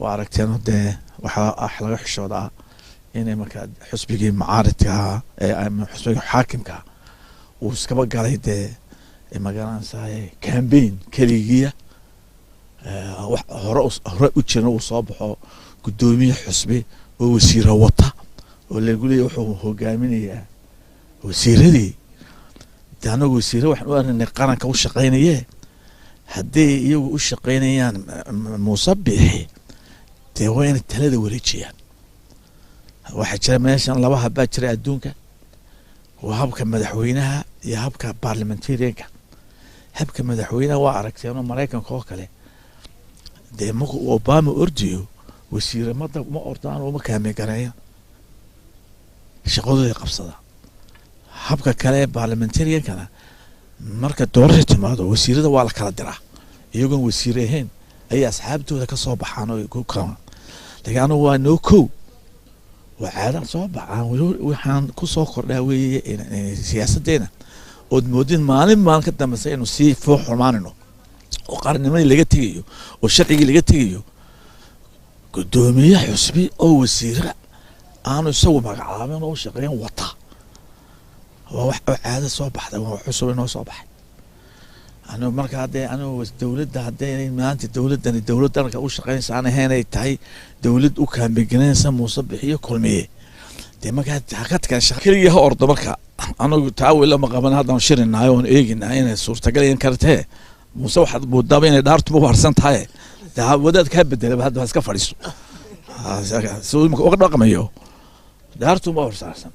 Waa aragteen, dee waxaa wax laga xishoodaa inay markaa xusbigii mucaaridka ahaa ee ama xusbigii xaakimka uu iskaba galay, dee magaranaysaye, campaign keligiya, wax hore u jiran uu soo baxo, guddoomiye xusbi oo wasiiro wata oo lagu leeyahy wuxuu hogaaminayaa wasiiradii. De anagu wasiire waxaan u aragnay qaranka u shaqaynaye. Hadday iyagu u shaqaynayaan Muuse Biixi, dee waa inay talada wareejiyaan. Waxaa jira meeshan laba habbaa jira adduunka: waa habka madaxweynaha iyo habka parliamentarianka. Habka madaxweynaha waa aragteenoo Maraykanka oo kale, dee marku Obama ordiyo, wasiire mada ma ordaan oo ma campaign gareeyo, shaqadooday qabsada. Habka kale ee parliamentariankana, marka doorasha timaado, wasiirada waa la kala diraa, iyagoon wasiir ahayn ayay asxaabtooda ka soo baxaan oo ku kalaan. Laakiin anigu waa noo kow, waa caadan soo baxaan. Waxaan ku soo kordhaa weeye siyaasaddeena ood moodin maalin maalin ka dambeysa inuu sii foo xumaanino oo qarannimadii laga tegayo oo sharcigii laga tegayo. Guddoomiye xusbi oo wasiira aanu isagu magacaabin oo shaqeyn wata waa wax oo caado soo baxday, waa wax cusub inoo soo baxay. Anigu marka haddee anigu dowladda haddee maanta dowladdani dowlad dalka u shaqeynaysa aan ahayn, ay tahay dowlad u campaign gareynaysa Muuse Bixiyo Kulmiye, dee markaa hakadkan shaqa keligii ha ordo. Marka anagu taa weli ma qaban, haddaan shirinahay oon eeginahay inay suurtagal in kartee. Muuse waxaad moodaaba inay dhaartuba warsan tahay, dee wadaad kaa bedelaba hadda ha iska fadhiiso, si imika uga dhaqmayo, dhaartuma horsaarsan.